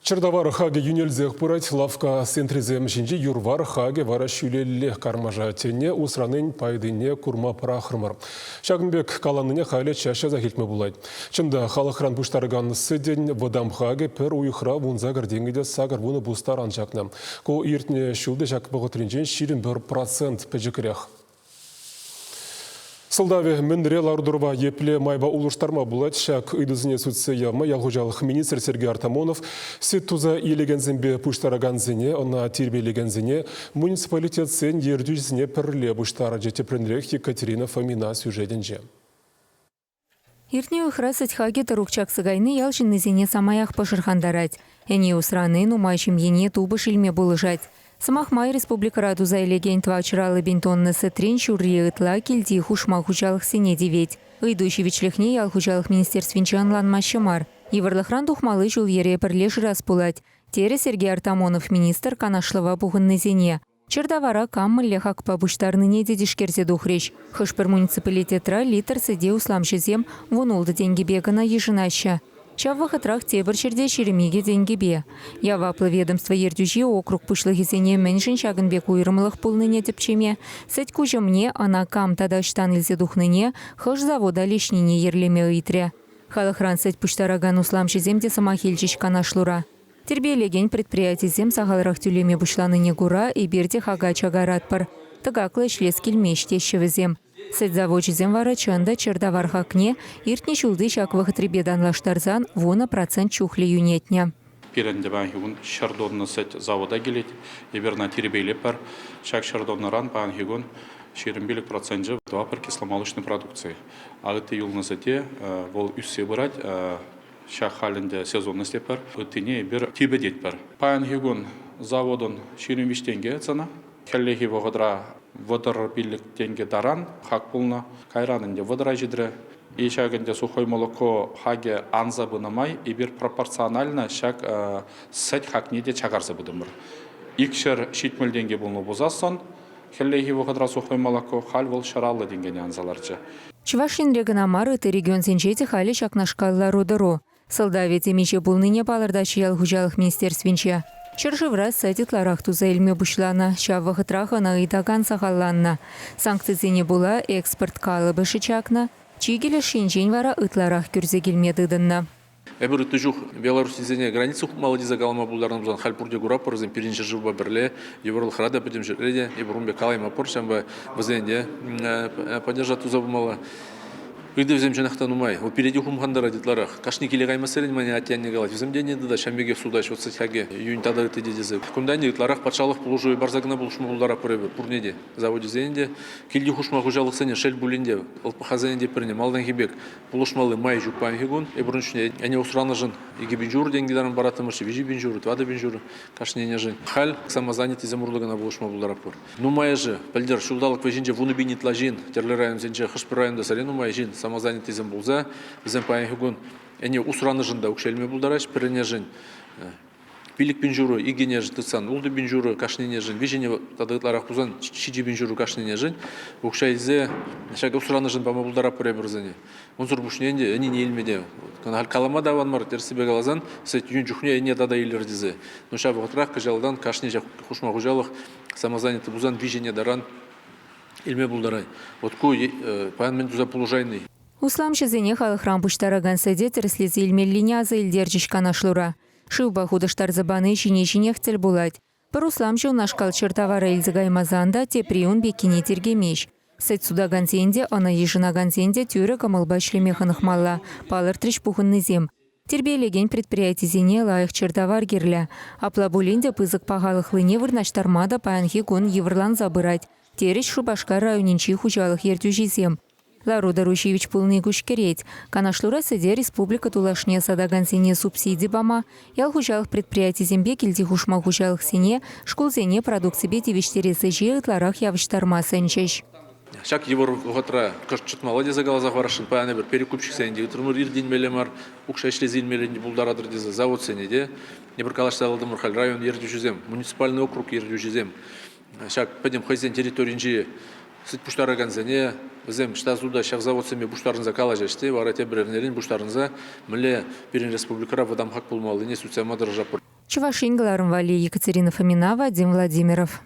Чӗртавар хакӗ йӳнелсех пырать, лавкка сентрисем ҫинчи юр-вар хакӗ вара ҫӳлеллех кармашать. Ӗне усранин пайтине курма пӑрахрӑмӑр. Ҫакӑн пек каланине халӗ час-часах илтме пулать. Чӑн та, халӑхран пуҫтаракан сӗтӗн вӑтам хакӗ пӗр уйӑхра 18 тенкӗ те 80 пус таран чакнӑ. Ку иртнӗ ҫулти ҫак вӑхӑтринчен 21% пӗчӗкрех. Сӑлтавӗ мӗнре лару-тӑрӑва епле майпа улӑштарма пулать ҫак ыйтусене сӳтсе явма ял хуҫалӑх министрӗ Сергей Артамонов сӗт туса илекенсемпе пуҫтаракансене, ӑна тирпейлекенсене муниципалитетсен ертӳҫисене пӗрле пуҫтарчӗ. Тӗплӗнрех Екатерина Фомина сюжетӗнче. Иртнӗ уйӑхра сӗт хакӗ тӑрук чакса кайни ял ҫыннисене самаях пӑшӑрхантарать. Ӗне усрани нумай ҫемьене тупӑш илме пулӑшать. Сӑмах май, республикӑра туса илекен тӑватҫӑр пин тонна сӗтрен ҫурри ытла килти хушма хуҫалӑхсене тивет. Ыйту ҫивӗчлӗхне ял хуҫалӑх министерствинче ӑнланмаҫҫӗ мар. Йывӑрлӑхран тухмалли ҫул-йӗре пӗрле шырас пулать, терӗ Сергей Артамонов министр канашлӑва пухӑннисене. Чӗртавара кам мӗнле хакпа пуҫтарнине те тишкерсе тухрӗҫ. Хӑш-пӗр муниципалитетра литр сӗте усламҫӑсем 16 тенкӗпе кӑна йышӑнаҫҫӗ. Ҫав вӑхӑтрах тепӗр ҫӗрте 22 тенкӗпе. Яваплӑ ведомство ертӳҫи округ пуҫлӑхӗсене мӗншӗн ҫакӑн пек уйрӑмлӑх пулнине тӗпчеме, сӗт куҫӑмне ӑна кам тата ӑҫтан илсе тухнине, хӑш завода леҫнине йӗрлеме ыйтрӗ. Халӑхран сӗт пуҫтаракан усламҫӑсем те сӑмах илчӗҫ канашлура. Тирпейлекен предприятисем сахалрах тӳлеме пуҫланине кура эпир те хака чакаратпӑр. Тӑкаклӑ ӗҫлес килмест теҫҫӗ вӗсем. Сӗт завочӗсем вара чӑн та чӗр тавар хакне иртнӗ ҫулти ҫак вӑхӑтрипе танлаштарсан 10% чухлӗ йӳнетнӗ. Пирӗн те паянхи кун 100 тонна сӗт завода килет. Эпир ӑна тирпейлетпӗр. Ҫак 100 тоннӑран паянхи кун 25 проценчӗ тӑватпӑр кисломолочный продукци. А ытти юлнӑ сӗте вӑл ӳссе пырать. Ҫак халь ӗнтӗ сезонность тетпӗр. Ыттине эпир типӗтетпӗр. Паянхи кун заводӑн 23 тенкӗ цена. Хӗллехи вӑхӑтра 35 тенкӗ таран хак пулнӑ. Кайран ӗнтӗ вӑтӑра ҫитрӗ. И ҫак ӗнтӗ сухой молоко хакӗ анса пынӑ май эпир пропорционально ҫак сӗт хакне те чакарса пытӑмӑр. 270 тенкӗ пулнӑ пулсассӑн хӗллехи вӑхӑтра сухой молоко халь вӑл 150 тенкӗне анса ларчӗ. Чӑваш Енре кӑна мар, ытти регионсенче те халӗ ҫакнашкал лару-тӑру. Сӑлтавӗ темиҫе пулнине палӑртаҫҫӗ ял хуҫалӑх министерствинче. Ҫӗршывра сӗт ытларах туса илме пуҫланӑ, ҫав вӑхӑтрах ӑна ыйтакан сахалланнӑ. Санкцисене пула экспорт калӑпӑшӗ чакнӑ, чикӗ леш енчен вара ытларах кӳрсе килме тытӑннӑ. Эпир ытти чух белоруссисене граница хупмалла тесе калама пултарнӑ пулсан, халь пурте куратпӑр, вӗсем пирӗн ҫӗршывпа пӗрле йывӑрлӑхра та пӗтӗм ҫӗрре те эпир ун пек калаймастпӑр, ҫавӑнпа вӗсене те поддержать туса пымалла. Ыйтӑвӗсем чӑнах та нумай. Вӑл пире те хумхантарать ытларах. Кашни киле каймассерен мана атте-анне калать, вӗсем те ӗнтӗ тата ҫавӑн пекех сутаҫ, вот сӗт хакӗ йӳн тата ытти те тесе. Кунта ӗнтӗ ытларах патшалӑх пулӑшӑвӗ парса кӑна пулӑшма пултаратпӑр эпир пурне те. Завочӗсене те, килти хушма хуҫалӑхсене шел пулин те, ЛПХсене те пӗрне малтанхи пек Пулӑшмалли май ҫук паянхи кун. Эпир ун чухне ӗне усранӑшӑн 2 пин ҫурӑ тенкӗ таран параттӑмӑрччӗ, 3 пин ҫурӑ, 4 пин ҫурӑ кашни ӗнешӗн. Халь самозанятыйсем урлӑ кӑна пулӑшма пултаратпӑр. Нумайӑшӗ пӗлтӗр ҫулталӑк вӗҫӗнче 10 пин ытла ҫын тӗрлӗ районсенче, хӑш-пӗр районта сӗре нумай ҫын самозанятыйсем пулса вӗсем паянхи кун ӗне усранӑшӑн та укҫа илме пултараҫҫӗ, пӗр ӗнешӗн 5 пин ҫурӑ икӗ ӗнешӗн тытсан 6 пин ҫурӑ кашни ӗнешӗн, виҫӗ тата ытларах пулсан 7 пин ҫурӑ кашни ӗнешӗн укҫа илсе ҫак усранӑшӑн пама пултаратпӑр эпир вӗсене. Унсӑр пуҫне ӗнтӗ ӗнине илме те калама та аван мар, тӗрӗссипе каласан, сӗт йӳн чухне ӗне тата илӗр тесе. Но ҫав вӑхӑтрах кӑҫалтан кашни ҫак хушма хуҫалӑх самозанятый пулсан виҫӗ ӗне таран илме пултарать. Вот ку паян мӗн туса пулӑшайни. Усламҫӑсене халӑхран пуҫтаракан сӗте тӗрӗслесе илмеллине аса илтерчӗҫ канашлура. Шывпа хутӑштарса пани ҫине-ҫинех тӗл пулать. Пӗр усламҫӑ унашкал чӗр тавара илсе каймасан та тепри ун пеккине тиркемест. Сӗт сутакансен те, ӑна йышӑнакансен те тӳрӗ кӑмӑлпа ӗҫлеме хӑнӑхмалла, палӑртрӗҫ пухӑннисем. Тирпейлекен предприятисене лайӑх чӗр тавар кирлӗ. Апла пулин те пысӑк пахалӑхлине вырнаҫтарма та паянхи кун йывӑрланса пырать, терӗҫ Шупашкар районӗнчи хуҫалӑх ертӳҫисем. Лару-тӑру ҫивӗч пулни куҫкӗрет. Канашлура сӗте республика тулашне сатакансене субсиди пама, ял хуҫалӑх предприятисемпе килти хушма хуҫалӑхсене, шкулсене продукципе тивӗҫтерес ӗҫе ытларах явӑҫтарма сӗнчӗҫ. Ҫак йывӑр вӑхӑтра кӑшт чӑтмалла тесе каласа хӑварасшӑн. Паян эпир перекупщиксене те ыйтрӑмӑр, иртӗнмелле мар, укҫа ӗҫлесе илмелле пултаратӑр тесе заводсене те. Эпир калаҫса алтӑмӑр халь район ертӳҫисем, муниципальный округ ертӳҫисем ҫак пӗтӗм хӑйсен территоринчи сӗт пуҫтаракансене, вӗсем ӑҫта суда ҫав заводсемпе пуҫтарӑнса калаҫаҫ те, вара тепӗр эрнерен пуҫтарӑнса мӗнле пирӗн республикӑра вӑтам хак пулмаллине сӳтсе явма тӑрӑшатпӑр. Чӑваш Ен кӑларӑм валли Екатерина Фомина, Вадим Владимиров.